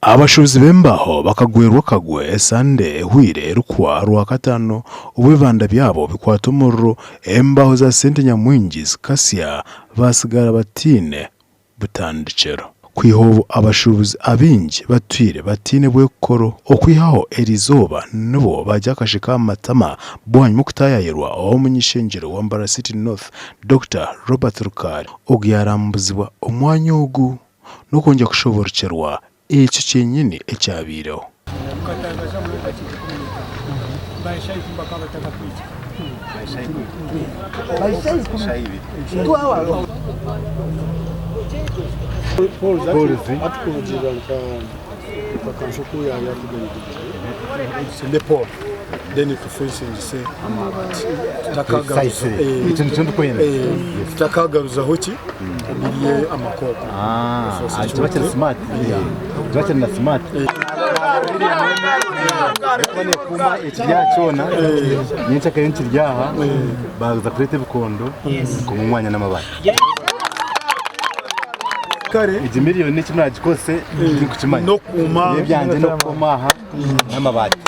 Abashuubuzi b'embaho bakagwerwa akagwe esande ehweire erikuhwa aha Rwakataano obu ebibanda byabo bikwata omuriro, embaho za sente nyamwingi zikasya baatsigara bataine butandikiro. Kwiha obu abashuubuzi abaingi batwire bataine bwekukoro okwihaho eriizooba nibwo baagya akashe ka matama bwanyima okutaayaayirwa ow'omuny'ishengyero wa Mbarara City North, Dokita Robert Rukaari ogu yaarambuzibwa omwanya ogu. n'okwongyera kushoborokyerwa ekyo kyenyini ekyabaireho. Obirye amakooko. Kiba kiri smart. Kiba kiri na smart. Kuba nekuuma ekirya kyona nyencakare nikirya aha baza kureeta ebikondo bikoma omwanya n'amabaati. Egi miriyoni eki muragikozese tinkukimanya. N'ebyangye n'okukoma aha n'amabaati.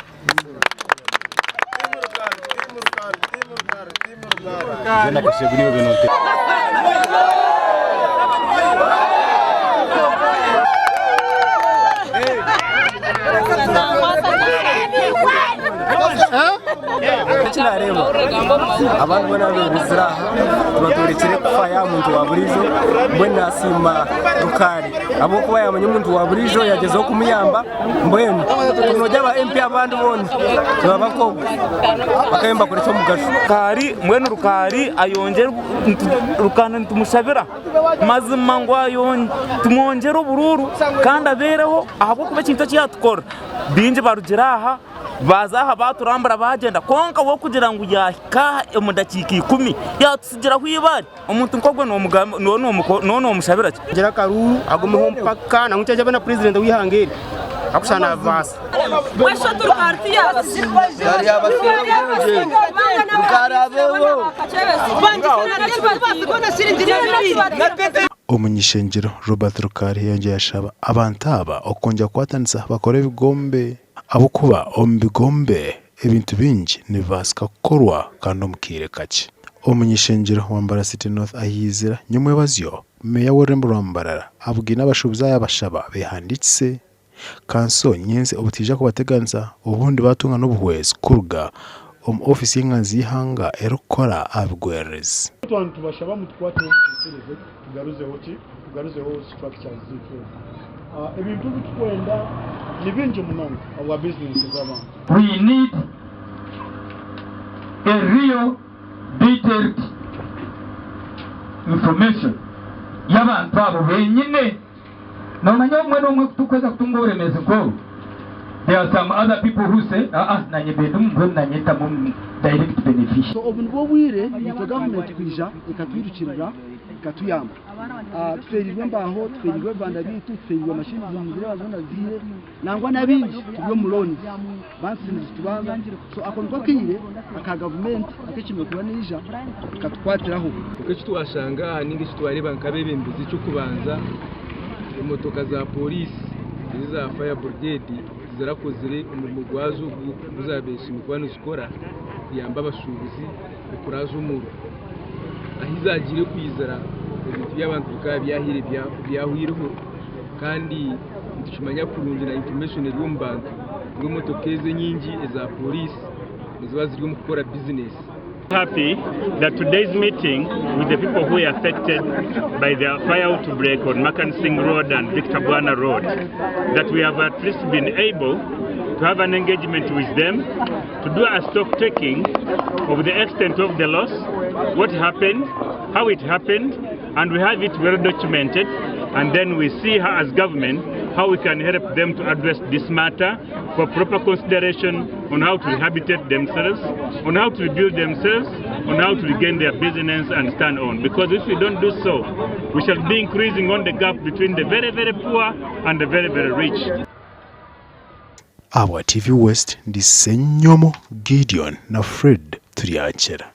Eki nareeba abantu boona abeeruzire aha tibatworekire kufayo aha muntu wa buriijo mbwenu nasiima Rukaari ahabw'okuba yamanya omuntu wa buriijo yagyezaho kumuyamba. Mbwenu tunogyera aba MP abandi boona nibaba nk'ogwo bakabe nibakora eky'omugasho. Rukaari mbwenu Rukaari ayongyere Rukaari nitumushabira mazima ngu tumwongyere oburuuru kandi abeereho ahabw'okuba ekintu eki yaatukora baingi barugire aha baaza aha baaturambura baagyenda kwonka we kugira ngu yaahika aha omu dakiika ikumi yaatutsigiraho eibaare. Omuntu nk'ogwo noomushabira ki? Gira akaruuru agumeho mpaka nangwa nikyo abe na purezidenti w'eihanga eri ahakushusha nabibaasa. Omuny'ishengyero Robert Rukare yayongyera yashaba abantu aba okwongyera kukwatanisa bakore ebigombe ahabw'okuba omu bigombe Ebintu bingi nibibaasika kukorwa kandi omu kaire kakye. Omuny'ishengyero wa Mbarara City North ahiizira nyomwebazyo, Meeya w'orurembo rwa Mbarara abugaine abashuubuzi ayabashaba behandiikise kanso nyentsya obutaija kubateganisa obundi baatunga n'obuhwezi kuruga omu ofiisi y'enganzi y'eihanga erikukora aha bigwererezi. Twaba nitubashaba mutukwateho mutekyereze tugaruzeho ki tugaruzeho structures zaitu ezi. Ebintu ebi tukwenda ni bingi munonga ahabwa bizinesi z'abantu. We need a real detailed information y'abantu abo benyine. Nomanya obumwe n'obumwe kutukuheza kutunga oburemeezi nk'obu, there are some other people who say aa nanye mbe ndimu mbwenu nanye ntamu direct beneficiary. So obu nibwo bwire itwe gavumenti kwija ekatwirukirira ekatuyamba. Tufeereirwe embaaho, tufeereirwe ebibanda byaitu, tufeereirwe mashini nizireeba zoona zihiire. Nangwa n'abaingi turi omu loans, banks nizitubanza, so ako niko kaire aka gavumenti ak'ekimwe kuba neija ekatukwatiraho. Kwonka eki twashanga aha ninga eki twareeba nk'abeebembezi eky'okubanza emotoka za pooriisi eza fire brigade tizirakozire omurimo gwazo ogu zaabaire zishemereire kuba nizikora kuyamba abashuubuzi okuraaza omuriro. Ahu zaagiire kwizira ebintu by'abantu bikaba byahiire byahweireho kandi nitukimanya kurungi na information eri omu bantu ngu emotoka ezi enyingi eza pooriisi niziba ziri omu kukora bizinesi. Happy that today's meeting with the people who were affected by the fire outbreak on Makan Singh Road and Victor Bwana Road, that we have at least been able to have an engagement with them to do a stock taking of the extent of the loss, what happened, how it happened, and we have it well documented, and then we see how as government how we can help them to address this matter for proper consideration on how to rehabilitate themselves, on how to rebuild themselves, on how to regain their business and stand on. Because if we don't do so, we shall be increasing on the gap between the very, very poor and the very, very rich. Ahabwa TV West, ndi Ssenyomo Gideon na Fred Turyakyera.